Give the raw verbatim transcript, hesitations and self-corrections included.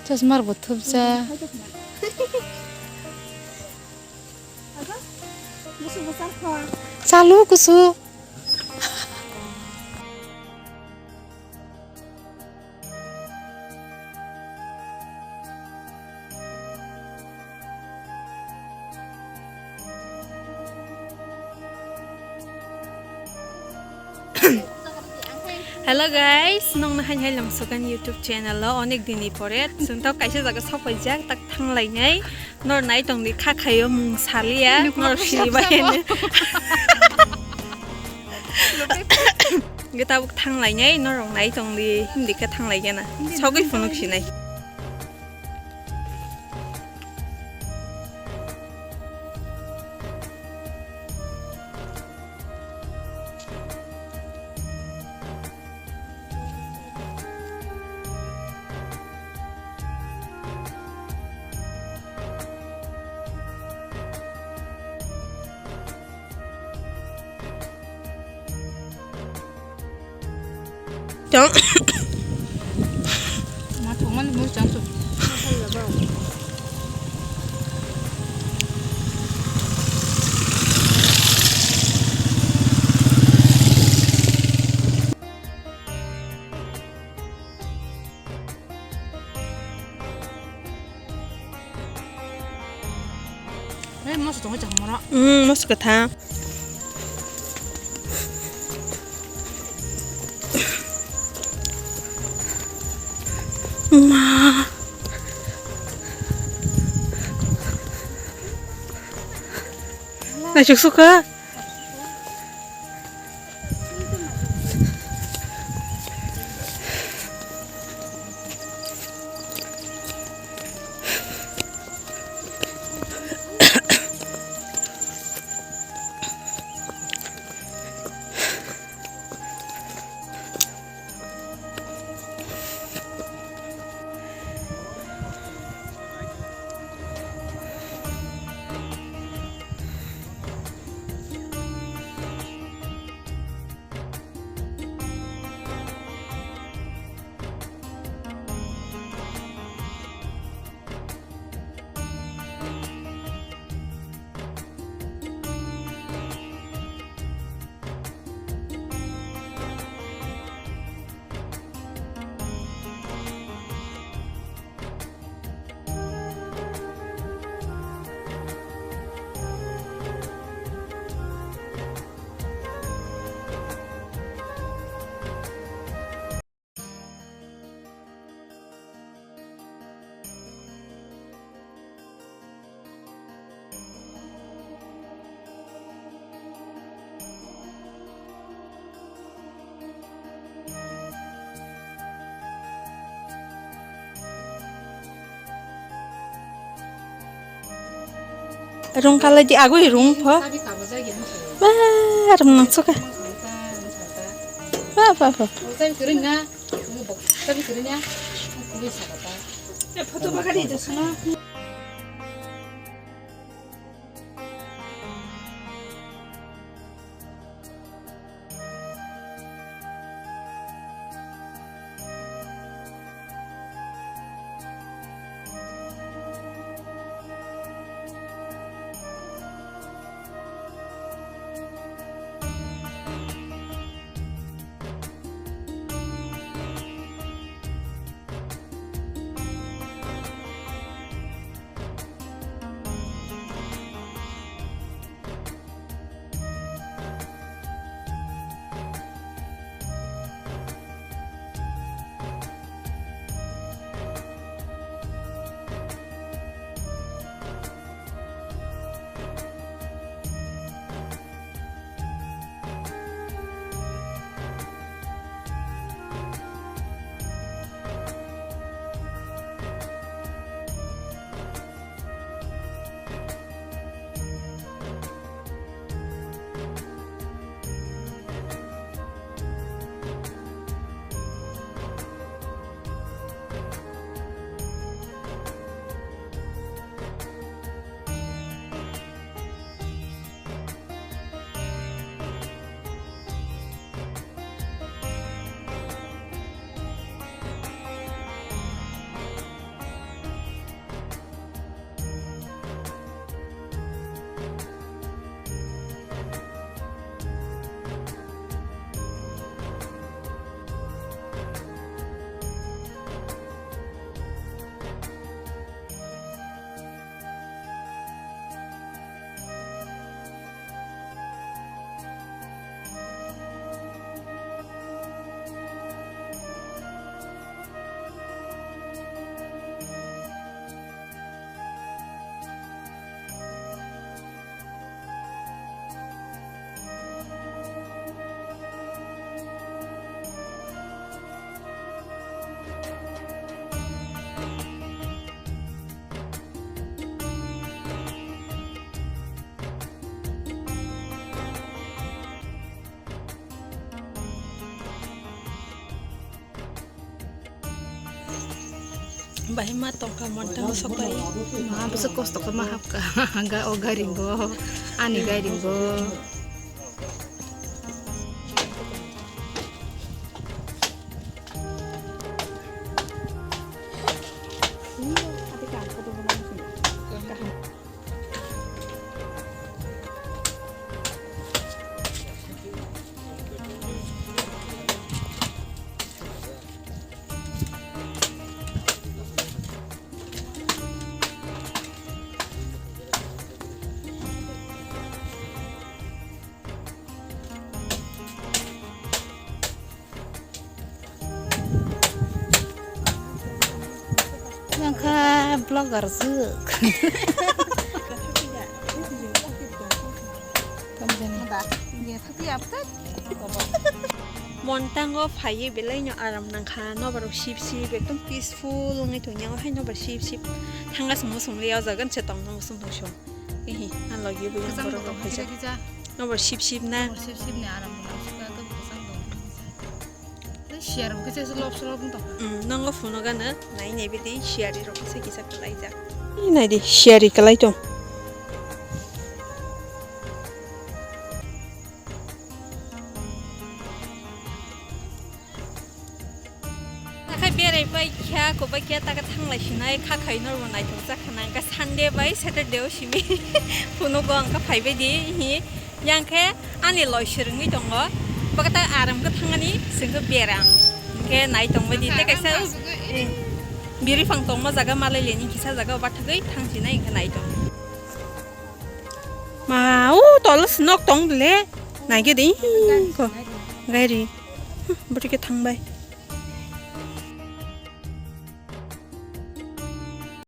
Chosmar bo thupja. Chalo kusu. Hello guys, nongno haini hai lamsokan YouTube channel o onek dini pore chwng tok kaisa jaga sok paijak tak thanglainai. Nor nai tongdi kha khaio mung saliya, nor sini bai hene. Ge tabuk thanglainai, norok nai tongdi, hindi khe thanglaigena. Sogwi phunuk sinai. Chang. Ma thok mani mui chang chuk. Hei, moso tongo chakmaro. Hmm, moso kwthang. Ma. Naisuk sukha. Rung kalai di agui rung pho. Ba, rung nang suka. Ba, ba, ba. Bahai ma tongkha montang soklai. Ma bwswk kosto khe ma hapkha. Ga o gairingo, ani gairingo. Nangkha vlogger swk. Tamjani. Montango phaiwi belaino aram nangkha, nobar sip sip ekdom peaceful wngwi tongya, hai nobar sip sip thangna song song le o jaga se tongna muchung tong song. Ehi, ang lagi bo yang Kwchang borok bo rok tong khaijak. Kisa kisa. Nobar sip sip na. Nobar sip sip ni aram bo nang sukha, to kwchang tong kisa. Tei siyar bo kisa kisa lop solop wng tong. Hmm, nongo phone o gana, nai nai bidi siyari rok kisa kisa kwlai jak. Ih, nai di, siyari kwlai tong. Akhai berai pai kha, kobai kha, ta khe thanglai sinai, kha khai norbo naithok jak khana, hwnkhe Sunday bai Saturday o simi phunugo ang kha phaibai di, hi, yang khe ani loi swrwngwi tongo, bwkha ta aram khe thangani, chwng khe beram, hwnkhe nai tongbai di, tei kaisa, eh, biri phang tongma jaga malai leni kisa jaga o bathagwi thang sinai, hwnkhe nai tong. Ma, o tolo se nok tong le, nai khe di, ko, gairi, bwtwi khe thangbai.